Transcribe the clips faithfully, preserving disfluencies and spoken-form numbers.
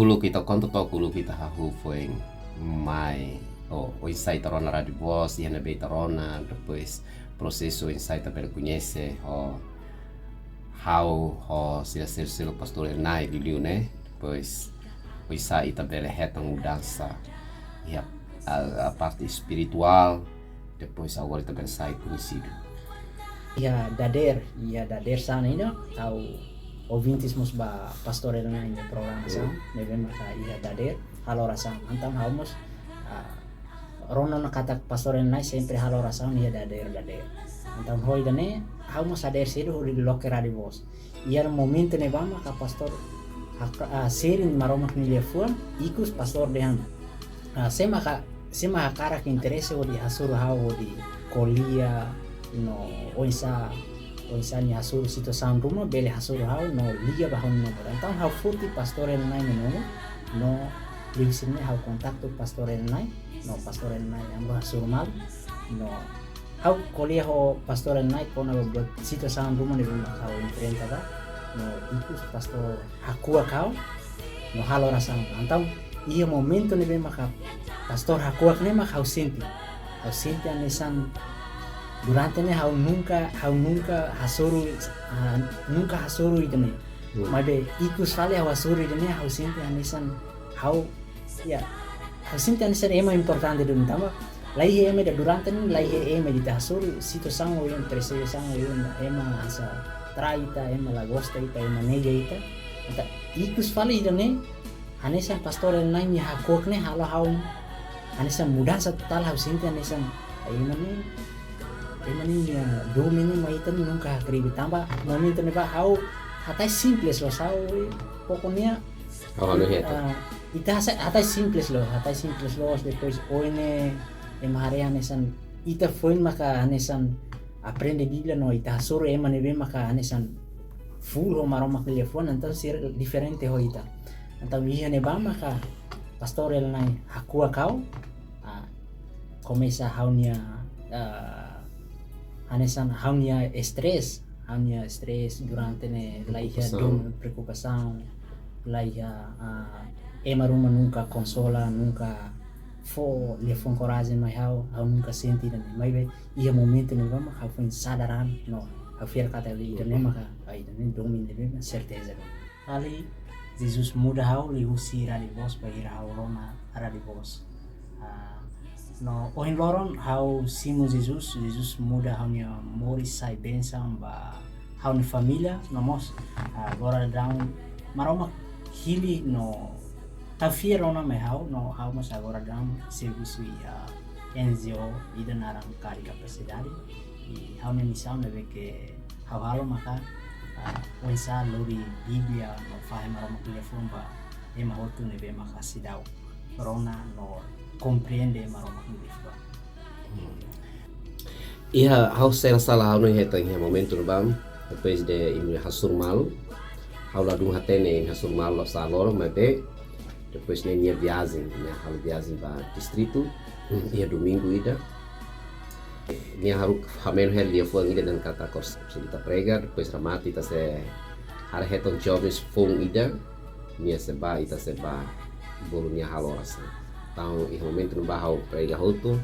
Uluk ita konta took uluk ita hahú foin mai, oh, oinsá ita rona Rádio Voz, iha ne'ebé ita rona, depois prosesu oinsá ita bele koñese ho ha'u, ho sira seluk-seluk pastór Elnai liuliu ne'e, depois oinsá ita bele hetan mudansa iha a, a parte espirituál, depois agora ita bele sai koñesidu. Iha dadeer, iha dadeer sana ida, ha'u ouvintes mós ba pastór Elnai nia programa sana, ne'ebé maka iha dadeer, halo orasaun. Entaun ha'u mós, ah, rona ona katak pastór Elnai sempre halo orasaun iha dadeer, dadeer. Entaun ho ida-ne'e, ha'u mós hadeer sedu hodi loke Rádio Voz. Iha momentu ne'ebá maka pastór hak-, ah, sharing Maromak nia liafuan, ikus pastór dehan, ah, sé maka, sé mak hakarak interese hodi hasoru ha'u hodi ko'alia, no oinsá, oinsá nia hasoru situasaun ruma, bele hasoru ha'u, no liga ba ha'u-nia númeru. Entaun ha'u foti pastór Elnai nia númeru, no liuhusi ne'e ha'u kontaktu pastór Elnai, no pastór Elnai amro hasoru malu, no ha'u ko'alia ho pastór Elnai kona-ba buat situasaun ruma ne'ebé mak ha'u enfrenta ba, no ikus pastór hakuak ha'u, no halo orasaun. Entaun iha momentu ne'ebé maka pastór hakuak ne'e maka ha'u sente. Ha'u sente hanesan durante ne'e ha'u nunka, ha'u nunka hasoru, ah, nunka hasoru ida-ne'e. Hmm. Maibé ikus fali ha'u hasoru ida-ne'e ha'u sente hanesan ha'u, ya, ha'u sente hanesan ema importante duni tanba la iha ema ida durante ne'e, la iha ema ida ita hasoru situasaun oioin, presizasaun oioin, ema hanesan trai ita, ema la gosta ita, ema nega ita. Entaun ikus fali ida-ne'e, hanesan pastór Elnai nia hakuak ne'e halo ha'u hanesan mudansa totál, ha'u sente hanesan, ai, ema ne'e, ema ne'e nia domin ne'e mai ita ne'e nunka hakribi tanba momentu ne'ebá ha'u hatais simples loos ha'u, pokoknya, ha'u hanoin hetan, ah, ita hasa-, hatais simples loos, hatais simples loos, depois ohin ne'e ema haree hanesan ita foin maka hanesan aprende Bíblia no ita hasoru ema ne'ebé maka hanesan full ho Maromak nia liafuan, entaun sira diferente ho ita. Entaun iha ne'ebá maka pastór Elnai hakuak ha'u, ah, komesa ha'u-nia, ah, hanesan ha'u-nia stress, ha'u-nia stress durante ne'e la iha, preokupasaun, dom-, preokupasaun, la iha, ah, ema ruma nunka konsola, nunka fó liafuan korajen mai ha'u, ha'u nunka sente ida-ne'e. Maibé iha momentu ne'ebá mak ha'u foin sadar an, no ha'u fiar katak ida-ne'e maka, ah, ida-ne'e domin ne'ebé mak serteza. Fali, Jesus muda ha'u liuhusi Rádio Voz bainhira ha'u rona Rádio Voz. Ah, no ohin loron ha'u simu Jesus, Jesus muda ha'u-nia moris sai bensaun ba ha'u-nia família, no mós, ah, agora daudaun Maromak hili no ha'u fiar ona mai ha'u, no ha'u mós agora daudaun servisu iha N G O ida naran Kari Kapasidade. I ha'u-nia misaun ne'ebé ke ha'u halo maka, ah, oinsá lori Bíblia no fahe Maromak nia liafuan ba ema hotu ne'ebé maka seidauk rona no komprende Maromak nia liafuan. Hmm. Iha, ha'u se la sala ha'u hanoin hetan iha momentu ne'ebá, depois de imi hasoru malu, ha'u ladún hatene imi hasoru malu la sala loron, maibé depois ne'e nia viajen, nia halo viajen ba distritu, iha domingu ida. Nia haruka hameno hela liafuan ida dehan katak orsida ita prega, depois remata ita sei haree hetan jovens foun ida, nia sei bá, ita sei bá bolu nia halo orasaun. Entaun iha momentu ne'ebá ha'u prega hotu,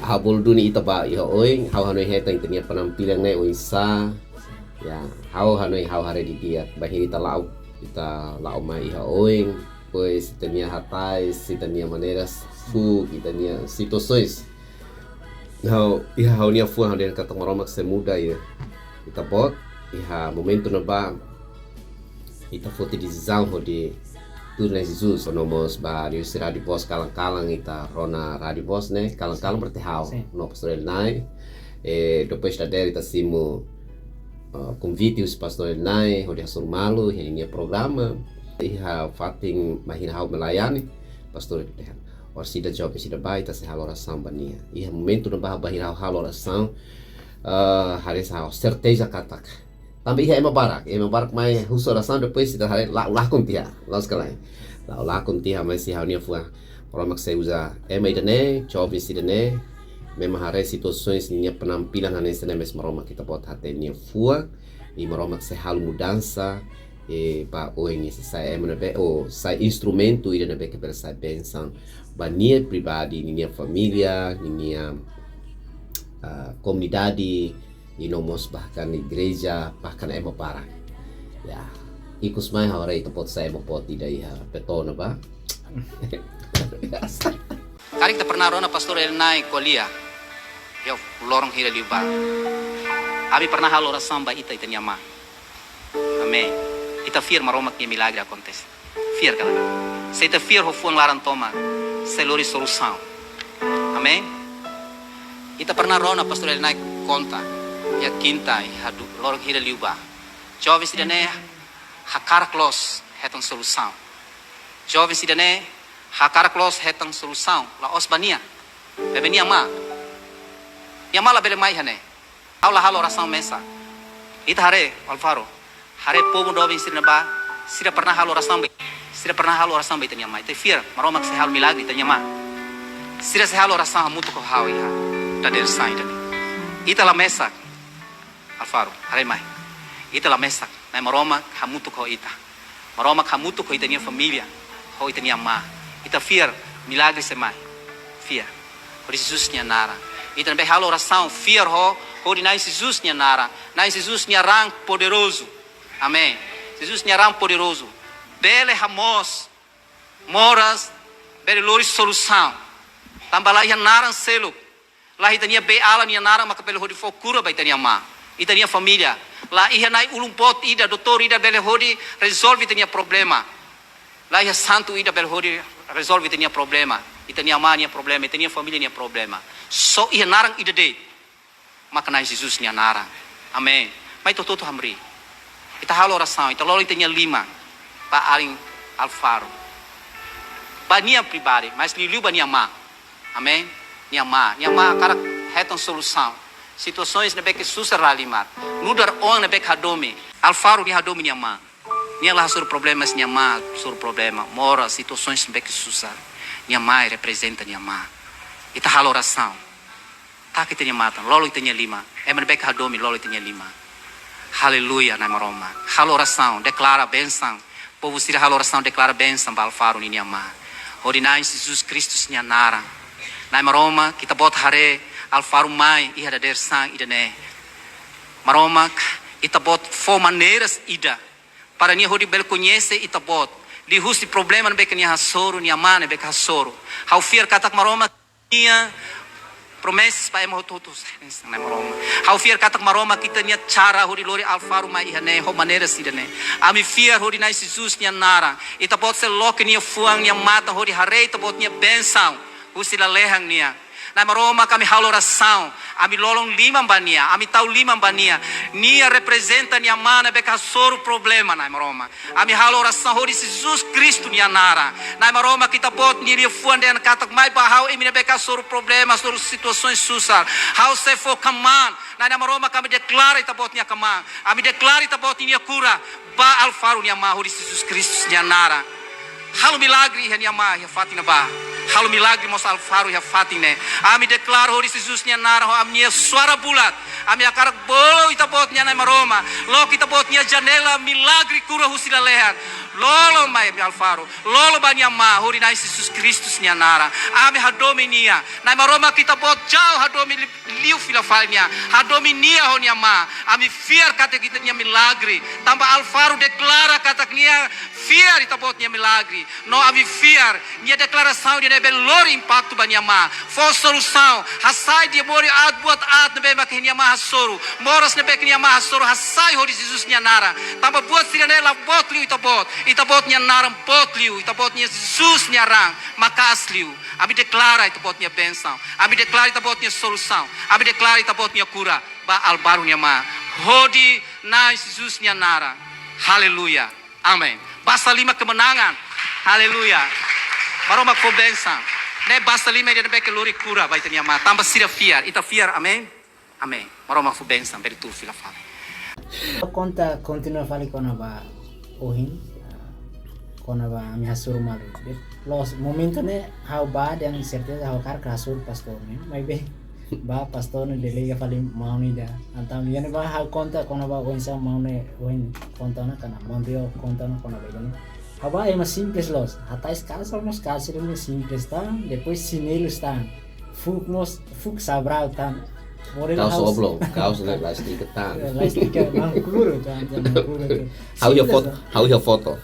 ha'u bolu duni ita ba iha oin, ha'u hanoin hetan ita-nia penampilan ne'e oinsá. Ya, ha'u hanoin ha'u haree didi'ak, bainhira ita la'o, ita la'o mai iha oin, depois ita-nia hatais, ita-nia maneiras, fuuk, ita-nia situasaun. Ha'u, iha ha'u-nia fuan ha'u dehan katak Maromak sei muda ita. Ita-boot, iha momentu ne'ebá ita foti desizaun hodi tuir Jesus, no mós ba liuhusi Rádio Voz, kalan-kalan ita rona Rádio Voz ne'e, kalan-kalan berarti ha'u, sin, no pastór Elnai. E depois dadeer ita simu, ah, konvite husi pastór Elnai hodi hasoru malu iha nia programa. Iha fatin bainhira ha'u melayani, pastór dehan, orsida jovens ida bá, ita sei halo orasaun ba nia. Iha momentu ne'ebá bainhira ha'u halo orasaun, ah, haree sa ha'u serteza katak. Tanba iha ema barak, ema barak mai husu orasaun, depois ita haree la'o lakon tiha, la'ós ka lae. La'o lakon tiha, maibé iha ha'u-nia fuan, Maromak sei uza ema ida-ne'e, jovens ida-ne'e, memang haree situasaun nia penampilan hanesan ne'e, maibé Maromak ita-boot hatene nia fuan, i Maromak sei halo mudansa E ba oin ne'e sai ema ne'ebé, ou sai instrumentu ida ne'ebé ke bele sai bensaun ba nia pribadi, ninia família, ninia, ah, komunidade, i no mós bahkan igreja, bahkan ema barak. Ya, ikus mai ha'u haree ita-boot sai ema boot ida iha Betona ba. Karik ita pernah rona Pastór Elinai ko'alia, iha loron hira liubá. Ami pernah halo orasaun ba ita, ita-nia amá. Amen. Ita fiar Maromak nia milagre akontese. Fiar ka lae? Se ita fiar ho fuan laran tomak, sei lori solusaun. Amen. Ita pernah rona Pastór Elinai konta, iha kinta, iha du-, loron hira liubá. Joven ida-ne'e hakarak loos hetan solusaun. Joven ida-ne'e hakarak loos hetan solusaun, la'ós ba nia. Maibé nia amá. Nia amá labele mai iha ne'e. Ha'u la halo orasaun mesak. Ita haree, Alvaro. Haree povu doben sira-ne'ebá, sira pernah halo orasaun ba, sira pernah halo orasaun ba ita-nia amá. Ita fiar Maromak sei halo milagre ita-nia amá. Sira sei halo orasaun hamutuk ho ha'u iha dadeer-saan ida-ne'e. Ita la mesak. Alvaro, haree mai. Ita la mesak. Na'i Maromak hamutuk ho ita. Maromak hamutuk ho ita-nia família, ho ita-nia amá. Ita fiar milagre sei mai. Fiar. Hodi Jesus nia naran. Ita ne'ebé halo orasaun, fiar ho, hodi Na'i Jesus nia naran. Na'i Jesus nia raan poderozu. Amen. Jesus nia raan poderozu. Bele hamoos moras, bele lori solusaun. Tanba la iha naran seluk, la iha ita-nia beiala nia naran maka bele hodi fó kura ba ita-nia amá, ita-nia família. La iha na'i ulun boot ida, doutór ida bele hodi rezolve ita-nia problema. La iha santu ida bele hodi rezolve ita-nia problema, ita-nia amá nia problema, ita-nia família nia problema. Só iha naran ida de'it. Maka Na'i Jesus nia naran. Amen. Mai ita hotu-hotu hamriik. Ita halo orasaun, ita lolo ita-nia liman ba alin Alvaro. Ba nia pribadi, mas liuliu ba nia amá. Amen. Nia amá, nia amá hakarak hetan solusaun. Situasaun ne'ebé ke susar la halimar. Nu'udar oan ne'ebé ke hadomi. Alvaro nia hadomi nia amá. Nia la hasoru problema, mas nia amá hasoru problema. Moras, situasaun ne'ebé ke susar. Nia amá reprezenta nia amá. Ita halo orasaun. Taka ita-nia matan, lolo ita-nia liman. Ema ne'ebé ke hadomi, lolo ita-nia liman. Aleluia, Na'i Maromak. Halo orasaun, deklara bensaun. Povu sira halo orasaun, deklara bensaun ba Alvaro ninia amá. Hodi Na'i Jesus Kristu nia naran. Na'i Maromak, ita-boot haree Alvaro mai iha dadeer-saan ida-ne'e. Maromak, ita-boot fó maneiras ida para nia hodi bele koñese ita-boot. Liuhusi problema ne'ebé ke nia hasoru, nia amá ne'ebé ke hasoru. Ha'u fiar katak Maromak nia promesa ba ema hotu-hotu, Na'i Maromak. Ha'u fiar katak Maromak ita-nia cara hodi lori Alvaro mai iha ne'e ho maneira ida-ne'e. Ami fiar hodi Na'i Jesus nia naran. Ita-boot sei loke nia fuan, nia matan hodi haree ita-boot nia bensaun husi lalehan nian. Na'i Maromak, ami halo orasaun, ami lolon liman ba nia, ami tau liman ba nia. Nia reprezenta nia amá ne'ebé ke hasoru problema, Na'i Maromak. Ami halo orasaun hodi Jesus Kristu nia naran. Na'i Maromak, ita-boot nia liafuan dehan katak mai ba ha'u imi ne'ebé ke hasoru problema, hasoru situasaun susar. Ha'u sei fó kmaan. Na'i Maromak, ami deklara ita-boot nia kmaan. Ami deklara ita-boot nia kura ba Alvaro nia amá hodi Jesus Kristu nia naran. Halo milagre iha nia amá iha fatin ne'ebá. Halo milagre mós Alvaro iha fatin ne'e. Ami deklara hodi Jesus nia naran ho ami-nia suara bulat. Ami hakarak bolu ita-boot nia, Na'i Maromak. Loke ita-boot nia janela milagre kura husi lalehan. Lolo mai ba Alvaro. Lolo ba nia amá hodi Na'i Jesus Kristu nia naran. Ami hadomi nia. Na'i Maromak, ita-boot jauh hadomi li-, liu fila fali nia. Hadomi nia ho nia amá. Ami fiar katak ita-nia milagre. Tanba Alvaro deklara katak nia fiar ita-boot nia milagre. No ami fiar, nia deklarasaun ida-ne'e bele lori impaktu ba nia amá. Fó solusaun, hasai demóniu aat, buat aat ne'ebé mak nia amá hasoru. Moras ne'ebé ke nia amá hasoru, hasai hodi Jesus nia naran. Tanba buat sira-ne'e la boot liu ita-boot. Ita-boot nia naran boot liu, ita-boot nia Jesus nia raan maka'as liu. Ami deklara ita-boot nia bensaun. Ami deklara ita-boot nia solusaun. Ami deklara ita-boot nia kura ba Alvaro nia amá. Hodi Na'i Jesus nia naran. Aleluia. Amen. Basa liman kemenangan. Aleluia. Maromak fó bensaun. Ne'e basa liman ida ne'ebé ke lori kura ba ita-nia amá. Tanba sira fiar. Ita fiar. Amen. Amen. Maromak fó bensaun. Bele tuur fila fali. Konta, kontinua fali kona-ba ohin. Kona-ba ami hasoru malu. Loos, momentu ne'e ha'u bá dehan serteza ha'u hakarak hasoru pastór ne'e. Maibé Ba pastór ne'e delega fali maun ida. Entaun iha ne'ebá ha'u konta kona-ba oinsá maun ne'e, oin konta ona kona-ba, maun Rio konta ona kona-ba ida-ne'e. Ha'u ba ema simples loos. Hatais kalsa mós kalsa ida-ne'e simples tan. Depois xinelus tan. Fuuk mós, fuuk sabrau tan. Model kaos house oblong, kaos ne'e lastike tan. Eh, lastike, maun kluru tan, maun kluru tan. Ha'u iha foto, ha'u iha foto.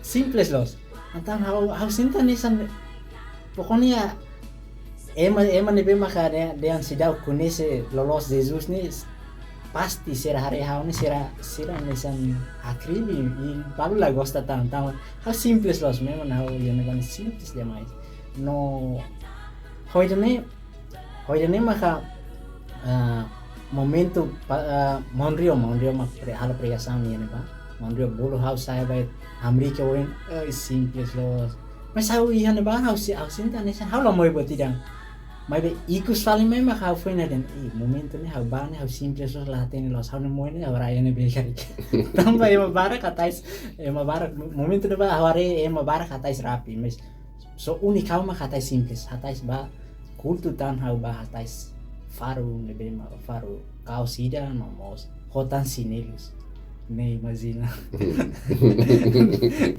Simples loos. Entaun ha'u, ha'u sente hanesan, pokoknya ema, ema ne'ebé maka dehan, dehan seidauk koñese loloos Jesus ne'e, pasti sira haree ha'u ne'e sira, sira hanesan hakribi, i balu la gosta tan, tan. Ha'u simples loos, memang ha'u iha ne'ebá ne'e simples demais. No, ho ida-ne'e, ho ida-ne'e maka, ah, momentu pa, ah, maun Rio, maun Rio mak pre, halo pregasaun iha ne'ebá. Maun Rio bolu ha'u sa'e ba hamriik oin, eh, simples loos. Mas ha'u iha ne'ebá ha'u si, ha'u sente hanesan ha'u la moe buat ida. Maibé ikus fali mai mak ha'u foin dehan, ih, momentu ne'e ha'u ba ne'e ha'u simples loos, la hatene loos, ha'u ne'e moe ne'e ha'u rai ne'e bengkari. Tanba ema barak hatais, ema barak, momentu ne'ebá ha'u haree ema barak hatais rapi, mas só úniku ha'u mak hatais simples, hatais ba kultu tan ha'u ba hatais faru ne'ebé mak faru kaos ida no mós ho tan xinelus. Ne'e imajina.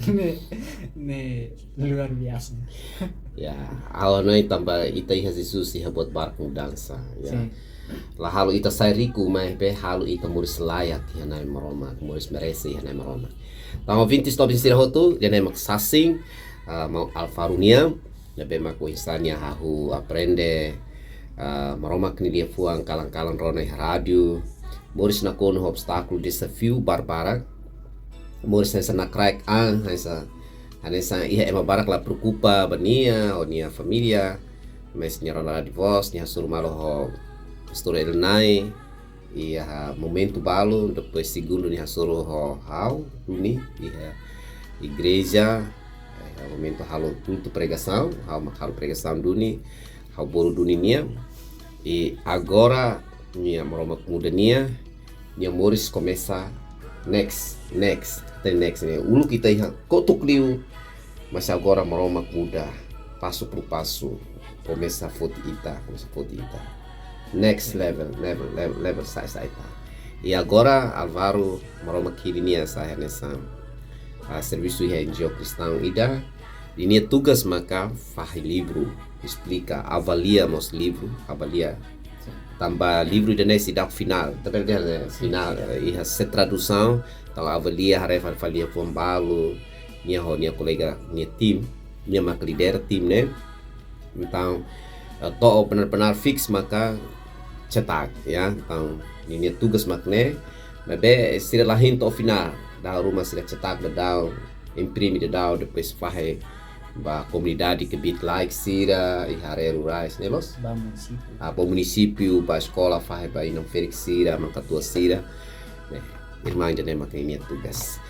Ne'e, ne'e luar biasa. Ya, ha'u hanoin tanba ita iha Jesus iha buat barak mudansa, ya. Sin. La halo ita sai riku, maibé halo ita moris layak iha Na'i Maromak, moris merese iha Na'i Maromak. Entaun ouvintes tobin sira hotu, ida-ne'e mak sasin, ah, maun Alvaro nian, ne'ebé mak oinsá nia hahú aprende, ah, Maromak nia liafuan kalan-kalan rona iha rádiu, moris nakonu ho obstákulu, dezafiu barbarak, moris hanesan nakraik an, hanesan, hanesan iha ema barak la preokupa ba nia, ho nia família, mas nia rona Rádio Voz, nia hasoru malu ho Pastór Elnai, iha momentu balu, depois segundu nia hasoru ho ha'u duni iha igreja, iha momentu halo kultu pregasaun, ha'u mak halo pregasaun duni, ha'u bolu duni nia. I agora nia Maromak muda nia, nia moris komesa next, next, até next ne'e. Uluk ita iha kotuk liu, mas agora Maromak muda, pasu por pasu, komesa foti ita, komesa foti ita. Next level, level, level, level sai, sai ita. I agora Alvaro, Maromak hili nia sai hanesan, ah, servisu iha N G O kristaun ida. I nia tugas maka fahe livru, esplika, avalia mós livru, avalia. Tanba livru ida-ne'e seidauk finál, tapi dia, eh, finál, eh, iha se tradusaun, entaun avalia, haree fali, fali liafuan balu, nia ho nia kolega, nia tim, nia mak lidera tim ne'e. Entaun, eh, to'o benar-benar fix maka cetak, ya. Entaun, nia, nia tugas mak ne'e, maibé sira la hein to'o finál, dala ruma sira cetak daudaun, imprime daudaun, depois fahe ba komunidade kbiit-laek sira, iha área rurais, ne'e loos? Ba munisípiu. Ah, ba munisípiu, ba eskola, fahe ba inan-ferik sira, maun-katuas sira. Ne'e, irmaun ida-ne'e mak nia tugas.